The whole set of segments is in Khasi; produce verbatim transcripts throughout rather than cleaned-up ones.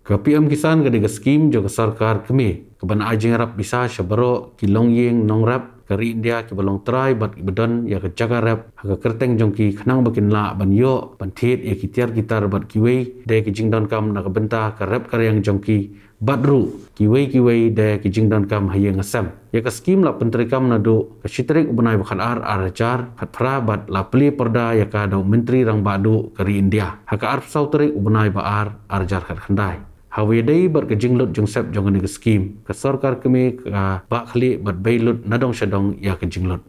Ka P M Kisan ka dei ka skim jong ka sorkar kmie kaban ai jingïarap pisa sha baroh ki longïing nongrep ka ri India kiba long trai bad kiba don ïa ka jaka rep ha ka kyrteng jong ki khnang ba kin lah ban ïoh ban thied ïa ki tiar ki tar bad kiwei de ki jingdonkam na ka bynta ka rep ka riang jong ki bad ruh kiwei kiwei de ki jingdonkam ha ïing ha sem. Ïa ka skim la pyntreikam naduh ka shi tarik u bnai ba khatar ar hajar khatphra bad la plie pyrda ïa ka da u Myntri Rangbah Duh ka ri India ha ka arphew saw tarik u bnai ba ar ar hajar khatkhyndai. Haba ïadei bad ka jinglut jingïasep jong kane ka skim, ka sorkar kmie ka bah khlieh bad bei lut na dong sha dong ïa ka jinglut.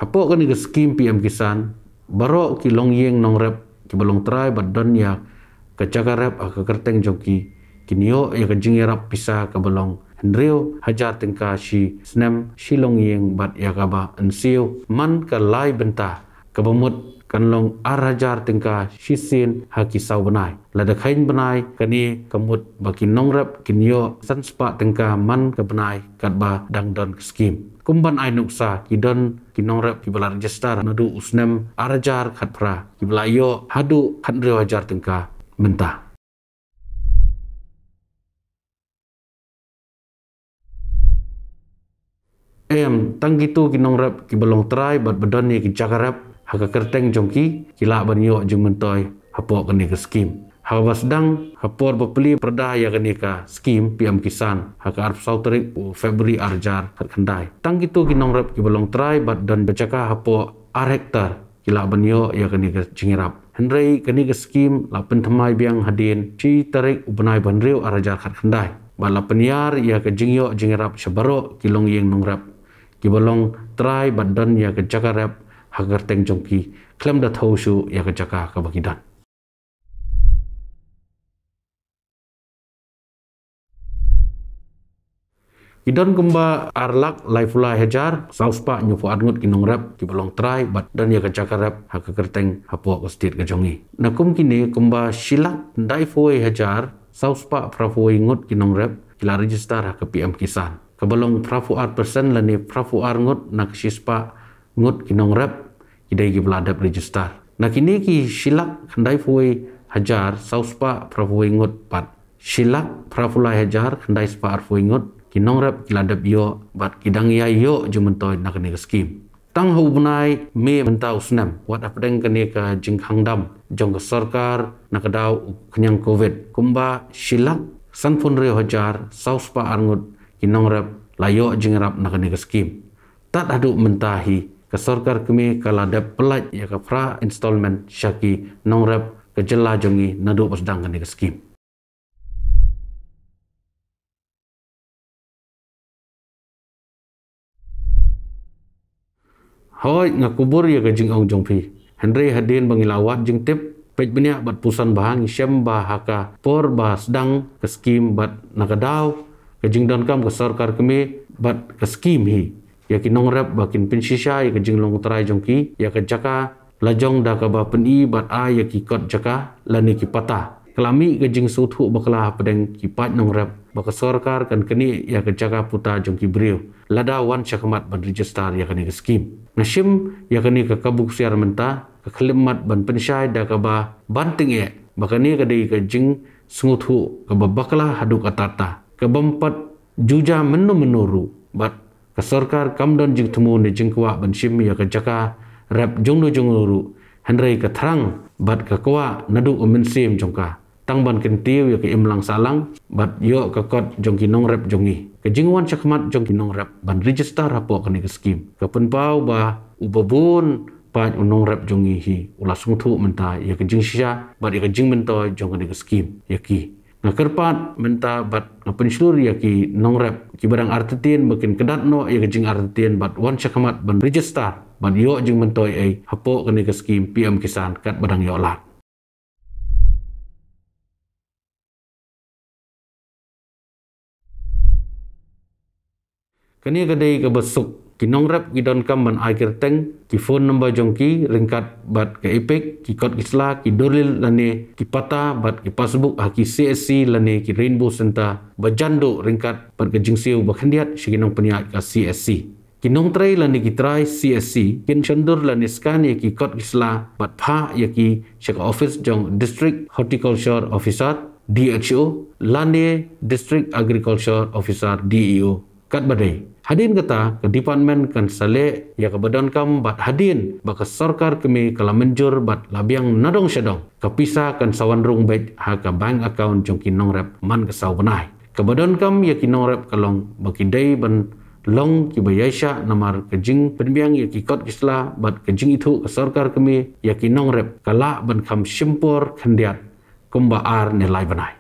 Hapoh kane ka skim P M Kisan, baroh ki longïing nongrep kiba long trai bad don ïa ka jaka rep ha ka kyrteng jong ki, kin ïoh ïa ka jingïarap pisa kaba long hynriew hajar tyngka shi snem shi longïing bad ïa kaba yn siew man ka lai bynta kaba mut kan long ar hajar tyngka shisien ha ki saw bnai. Lada kheiñ bnai kane ka mut ba ki nongrep kin ïoh san spah tyngka man ka bnai katba dang don ka skim. Kum ban ai nuksa, ki don ki nongrep kiba la register naduh u snem ar hajar khatphra kiba la ïoh haduh khathynriew hajar tyngka mynta. Em, tang kito ki nongrep kiba long trai bad ba don ïa ki jaka rep ha ka kyrteng jong ki, ki lah ban ïoh jingmyntoi hapoh kane ka skim. Haba sdang ha por ba plie pyrda ïa kane ka skim P M Kisan ha ka arphew saw tarik u February ar hajar khatkhyndai, tang kito ki nongrep kiba long trai bad don jaka hapoh ar hektar ki lah ban ïoh ïa kane ka jingïarap. Hynrei kane ka skim la pynthymmai biang hadien shi tarik u bnai ba hynriew ar hajar khatkhyndai bad la pynïar ïa ka jingïoh jingïarap sha baroh ki longïing nongrep kiba long trai bad don ïa ka jaka rep ha ka kyrteng jong ki khlem da thew shuh ïa ka jaka kaba ki don. Ki don kumba ar lak laiphew lai hajar saw spah hynñiewphew ar ngut ki nongrep kiba long trai bad don ïa ka jaka rep ha ka kyrteng hapoh ka state ka jong ngi. Na kum kine kumba shi lak khyndaiphew wei hajar saw spah phraphew wei ngut ki nongrep ki la register ha ka P M Kisan, kaba long phraphew ar percent lane phraphew ar ngut na ka shi spah ngut ki nongrep ki dei kiba la dep register. Na kine ki shi lak khyndaiphew wei hajar saw spah phraphew wei ngut pat shi lak phraphew lai hajar khyndai spah arphew wei ngut ki nongrep ki la dep ïoh bad ki dang ïai ïoh jingmyntoi na kane ka skim. Tang ha u bnai May mynta u snem, wat hapdeng kane ka jingkhang dam jong ka sorkar na ka daw u khñiang Covid, kumba shi lak sanphew hynriew hajar saw spah ar ngut ki nongrep la ïoh jingïarap na kane ka skim. Tad haduh mynta hi, ka sorkar kmie ka la dep pyllait ïa ka phra installment sha ki nongrep ka jylla jong ngi naduh ba sdang kane ka skim. Hooid, nga kubur ïa ka jingong jong phi. Hynrei hadien ba ngi la wad jingtip, peit bniah bad puson bha, ngi shem ba ha ka por ba sdang ka skim bad na ka daw ka jingdonkam ka sorkar kmie bad ka skim hi ïa ki nongrep ba kin pynshisha ïa ka jinglong trai jong ki ïa ka jaka lajong da kaba pyni bad ai ïa ki kot jaka lane ki pata. Ka la mih ka jingsngewthuh bakla hapdeng ki paid nongrep ba ka sorkar kan knieh ïa ka jaka puta jong ki briew lada wan shakhmat ban register ïa kane ka skim. Nga shim ïa kane ka kabu ksiar mynta ka khyllipmat ban pynshai da kaba ban tyngeh ba kane ka dei ka jingsngewthuh kaba bakla haduh katta katta, kabym pat ju ja mynno mynno ruh bad ka sorkar kam don jingthmu ne jingkwah ban shim ïa ka jaka rep jongno jongno ruh, hynrei ka thrang bad ka kwah naduh ka mynsiem jong ka tang ban kyntiew ïa ka imlang sahlang bad ïoh ka kot jong ki nongrep jong ngi. Ka jingwan shakhmat jong ki nongrep ban register hapoh kane ka skim ka pynpaw ba uba bun pat u nongrep jong ngi hi u la sngewthuh mynta ïa ka jingshisha bad ïa ka jingmyntoi jong kane ka skim ïa ki. Nga kyrpad mynta bad nga pynshlur ïa ki nongrep kiba dang artatien ba kin kdat noh ïa ka jingartatien bad wan shakhmat ban register bad ïoh jingmyntoi ei hapoh kane ka skim P M Kisan katba dang ïoh lad. Kane ka dei kaba suk. Ki nongrep ki donkam ban ai kyrteng, ki phone number jong ki ryngkat bad ka EPIC, ki kot ki sla, ki duriel lane ki pata bad ki passbook ha ki CHC lane ki Rainbow Centre ba jan duh ryngkat bad ka jingsiew ba khyndiat sha ki nongpynïaid ka CHC. Ki nongtrei lane ki trai C S C kin shon dur lane scan ïa ki kot ki sla bad phah ïa ki sha ka office jong District Horticulture Officer, D H O, lane District Agriculture Officer, D E O. Katba dei, hadien kata ka department kan sa leh ïa kaba donkam bad hadien ba ka sorkar kmie ka la mynjur bad la biang nadong shadong, ka pisa kan sa wan rung beit ha ka bank account jong ki nongrep man ka saw bnai. Kaba donkam ïa ki nongrep ka long ba ki dei ban long kiba ïaishah namar ka jingpynbiang ïa ki kot ki sla bad ka jingithuh ka sorkar kmie ïa ki nongrep ka lah ban kham shim por khyndiat kumba ar ne lai bnai.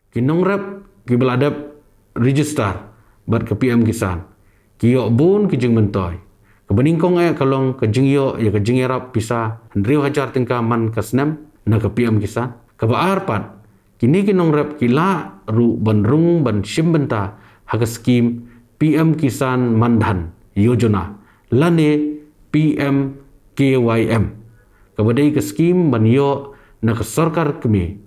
Ki nongrep kiba la dep register bad ka P M Kisan ki ïoh bun ki jingmyntoi. Kaba nyngkong eh ka long ka jingïoh ïa ka jingïarap pisa hynriew hajar tyngka man ka snem na ka P M Kisan. Kaba ar pat, kine ki nongrep ki lah ruh ban rung ban shim bynta ha ka skim P M Kisan Mandhan Yojana lane P M K Y M, kaba dei ka skim ban ïoh na ka sorkar kmie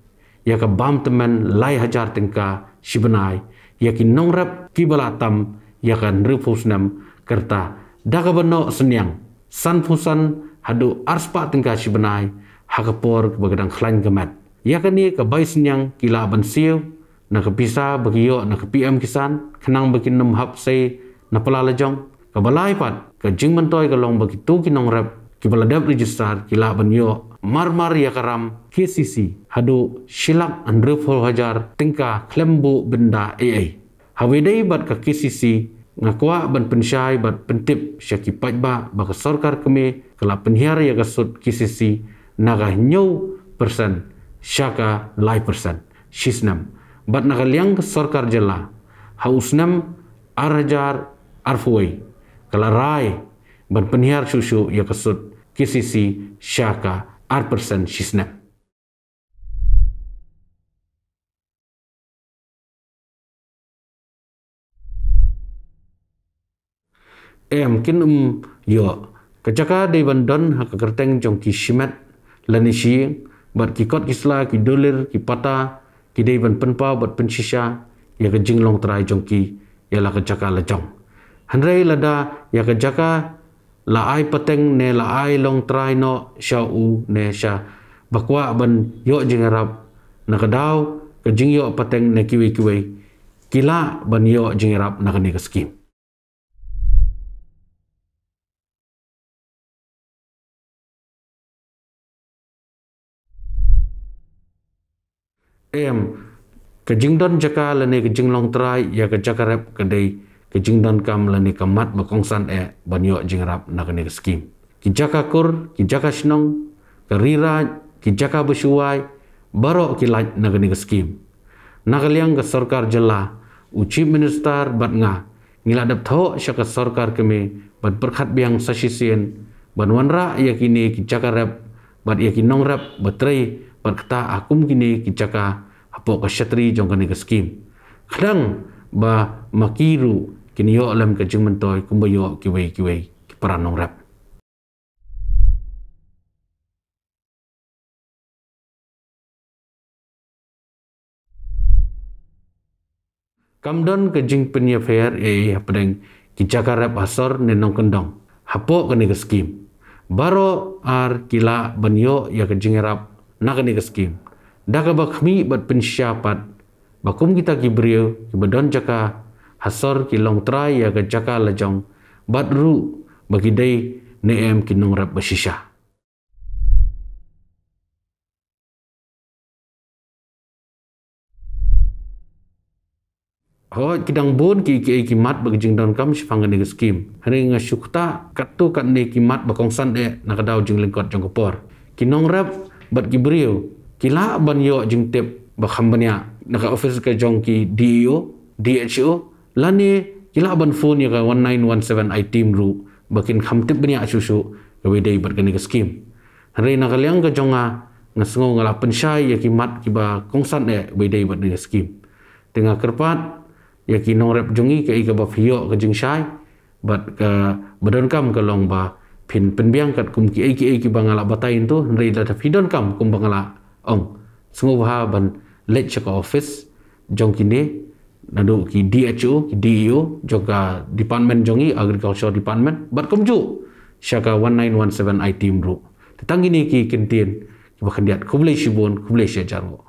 ïa ka bam tymmen lai hajar tyngka shi bnai ïa ki nongrep kiba la tam ïa ka hynriewphew snem, kyrta da kaba noh synñiang sanphew san haduh arspah tyngka shi bnai ha ka por kaba ka dang khlaiñ ka met. Ïa kane ka bai synñiang ki lah ban siew na ka pisa ba ki ïoh na ka P M Kisan khnang ba kin ym hap sei na pla lajong. Kaba lai pat, ka jingmyntoi ka long ba kito ki nongrep kiba la dep register ki lah ban ïoh marmar ïa ka ram K C C haduh shi lak hynriewphew hajar tyngka khlem buh bynda ei ei. Hawei dei bad ka K C C, nga kwah ban pynshai bad pyntip sha ki paidbah ba ka sorkar kmie ka la pynhiar ïa ka sut K C C na ka hynñiew percent sha ka lai percent shi snem. Bad na ka liang ka sorkar jylla, ha u snem ar hajar arphew wei ka la rai ban pynhiar shuh shuh ïa ka sut K C C sha ka ar percent shi snem. Em, kin ym ïoh. Ka jaka dei ban don ha ka kyrteng jong ki shimet lane shi ïing, bad ki kot ki sla, ki dulir, ki pata, ki dei ban pynpaw bad pynshisha ïa ka jinglong trai jong ki ïa la ka jaka lajong. Hynrei lada ïa ka jaka la ai pateng ne la ai long trai noh sha u ne sha ba kwah ban ïoh jingïarap na ka daw ka jingïoh pateng ne kiwei kiwei, ki lah ban ïoh jingïarap na kane ka skim. Em, ka jingdon jaka lane ka jinglong trai ïa ka jaka rep ka dei ka jingdonkam lane ka mat ba kongsan eh ban ïoh jingïarap na kane ka skim. Ki jaka kur, ki jaka shnong, ka ri raid, ki jaka ba shu wai, baroh ki lait na kane ka skim. Na ka liang ka sorkar jylla, u Chief Minister bad nga, ngi la dep thoh sha ka sorkar kmie ban pyrkhat biang sa shisien ban wanrah ïa kine ki jaka rep bad ïa ki nongrep ba trei bad ktah ha kum kine ki jaka hapoh ka shatri jong kane ka skim, khnang ba ma ki ruh kin ïoh lem ka jingmyntoi kumba ïoh kiwei kiwei ki para nongrep. Kam don ka jingpynïapher ei ei hapdeng ki jaka rep ha sor ne nongkyndong hapoh kane ka skim. Baroh ar ki lah ban ïoh ïa ka jingïarap na kane ka skim da kaba khmih bad pynshisha pat ba kum kita ki briew kiba don jaka ha sor ki long trai ïa ka jaka lajong bad ruh ba ki dei ne em ki nongrep ba shisha. Hooid, ki dang bun ki, kiei ki mat bad ki jingdonkam shaphang kane ka skim. Hynrei nga shu ktah katto katne ki mat ba kongsan eh na ka daw jinglyngkot jong ka por. Ki nongrep bad ki briew ki lah ban ïoh jingtip ba kham bniah na ka office ka jong ki D E O, D H O, lane ki lah ban phone ïa ka one nine one seven I team ruh ba kin kham tip bniah shuh shuh kawei dei bad kane ka skim. Hynrei na ka liang ka jong nga, nga sngew nga la pynshai ïa ki mat kiba kongsan eh wei dei bad kane ka skim. Te nga kyrpad ïa ki nongrep jong ngi kaei kaba phi ïoh ka jingshai bad kaba donkam ka long ba phin pynbiang katkum kiei kiei kiba nga la batai hangto, hynrei lada phi donkam kumba nga la ong, sngewbha ban leit sha ka office jong kine, naduh ki D H O, ki D E O jong ka department jong i, Agriculture Department, bad kumjuh sha ka one nine one seven I team ruh. Te tang kine ki kyntien kiba khyndiat. Khublei shibun, khublei shihajar nguh.